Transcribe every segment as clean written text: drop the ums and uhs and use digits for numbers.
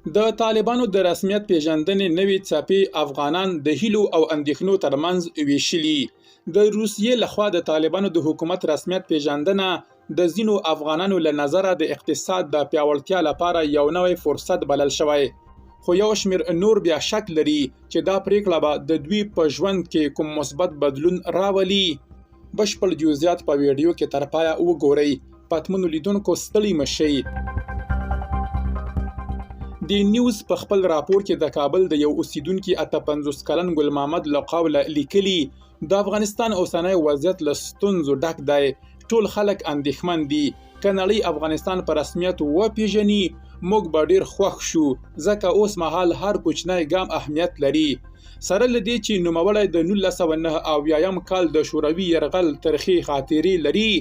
د طالبانو د رسمیت پېژندنې نوې څپې افغانان د هیلو او اندېښنو ترمنځ ویشلي. د روسیې لخوا د طالبانو د حکومت رسمیت پېژندنه د ځینو افغانانو له نظره د اقتصاد د پیاوړتیا لپاره یو نوی فرصت بلل شوی، خو یو شمېر نور بیا شک لري چې دا پرېکړه به د دوی په ژوند کې کوم مثبت بدلون راولي. بشپړ جزئیات په ویډیو کې تر پایه وګورئ. پتمنو لیدونکو ستړي مه شئ. دی نیوز په خپل راپور کې د کابل د یو اوسیدونکي 58 کلن ګل محمد له قوله لیکلي، د افغانستان اوسنی وضعیت له ستونزو ډک دی، ټول خلک اندېښمن دي، که نړۍ افغانستان په رسمیت وپیژني موږ به ډیر خوښ شو، ځکه اوس مهال هر کوچنی ګام اهمیت لري. سره له دې چې نوموړی د 1979 کال د شوروي یرغل ترخې خاطرې لري،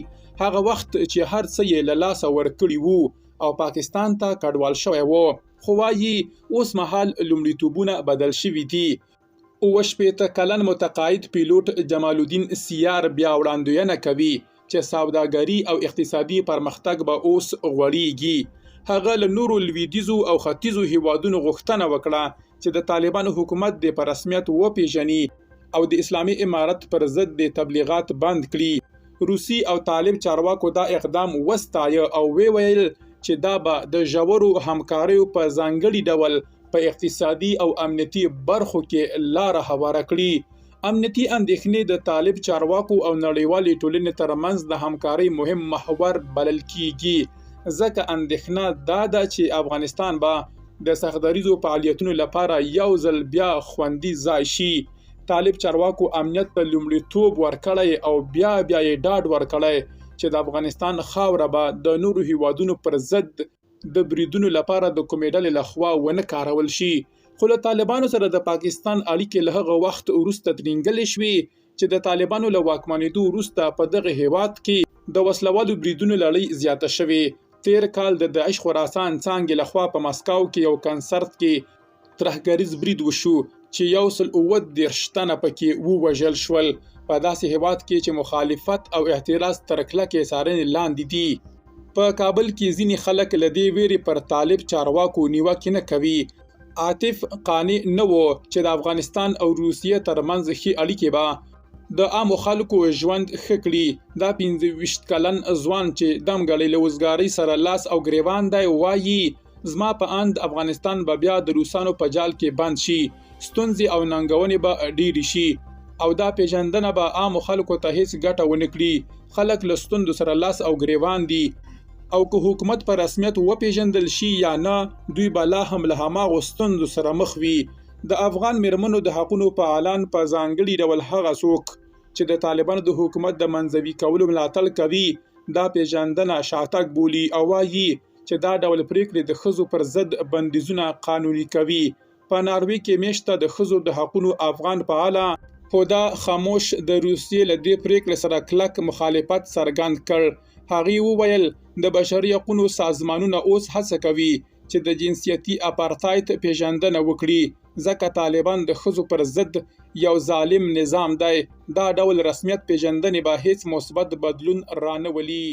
هغه وخت چې هر څه یې له لاسه ورکړي وو او پاکستان ته کډوال شوی و، خو وايي اوس مهال لومړیتوبونه بدل شوي دي. 67 کلن متقاعد پیلوټ جمال الدین سیار بیا وړاندوینه کوي چې سوداګري او اقتصادي پرمختګ به اوس غوړیږي. هغه له نورو لویدیځو او ختیځو هیوادونو غوښتنه وکړه چې د طالبانو حکومت دې په رسمیت وپیژني او د اسلامي امارت پر ضد دې تبلیغات بند کړي. روسي او طالب چارواکو دا اقدام وستایه او ویې ویل چې دا به د ژورو همکاریو په ځانګړي ډول په اقتصادي او امنیتي برخو کې لاره هواره کړي. امنیتي اندېښنې د طالب چارواکو او نړیوالې ټولنې ترمنځ د همکارۍ مهم محور بلل کیږي، ځکه اندېښنه دا ده چې افغانستان به د سختدریځو فعالیتونو لپاره یو ځل بیا خوندي ځای شي. طالب چارواکو امنیت ته لومړیتوب ورکړی او بیا بیا یې ډاډ ورکړی چې د افغانستان خاوره به د نورو هیوادونو پر ضد د بریدونو لپاره د کومې ډلې له خوا ونه کارول شي. خو له طالبانو سره د پاکستان اړیکې له هغه وخت وروسته ترینګلې شوې چې د طالبانو له واکمنېدو وروسته په دغه هیواد کې د وسلوالو بریدونو لړۍ زیاته شوې. تیر کال د داعش خراسان څانګې له خوا په مسکو کې یو کنسرت کې ترهګریز برید وشو چې 137 تنه پکې ووژل شول، په داسې هیواد کې چې مخالفت او اعتراض تر کلکې څارنې لاندې دي. په کابل کې ځینې خلک له دې ویرې پر طالب چارواکو نیوکې نه کوي. عاطف قانع نه و چې د افغانستان او روسیې ترمنځ ښې اړیکې به د عامو خلکو ژوند ښه کړي. دا 25 کلن ځوان چې دمګړۍ له وزګارۍ سره لاس او ګریوان دی وايي، زما په اند افغانستان به بیا د روسانو په جال کې بند شي، ستونزې او ننګونې به ډېرې شي او دا پېژندنه به عامو خلکو ته هیڅ ګټه ونه کړي. خلک له ستونزو سره لاس او ګریوان دي او که حکومت په رسمیت وپېژندل شي یا نه، دوی به لا هم له هماغو ستونزو سره مخ وي. د افغان مېرمنو د حقونو فعالان په ځانګړي ډول هغه څوک چې د طالبانو د حکومت د منزوي کولو ملاتړ کوي، دا پېژندنه شاتګ بولي او وايي چې دا ډول پرېکړې د ښځو پر ضد بندیزونه قانوني کوي. په ناروې کې مېشته د ښځو د حقونو افغان فعاله هدا خاموش د روسیې له دې پرېکړې سره کلک مخالفت څرګند کړ. هغې وویل، د بشري حقونو سازمانونه اوس هڅه کوي چې د جنسیتي اپارتاید پېژندنه وکړي، ځکه طالبان د ښځو پر ضد یو ظالم نظام دی. دا ډول رسمیت پېژندنې به هیڅ مثبت بدلون رانه ولي.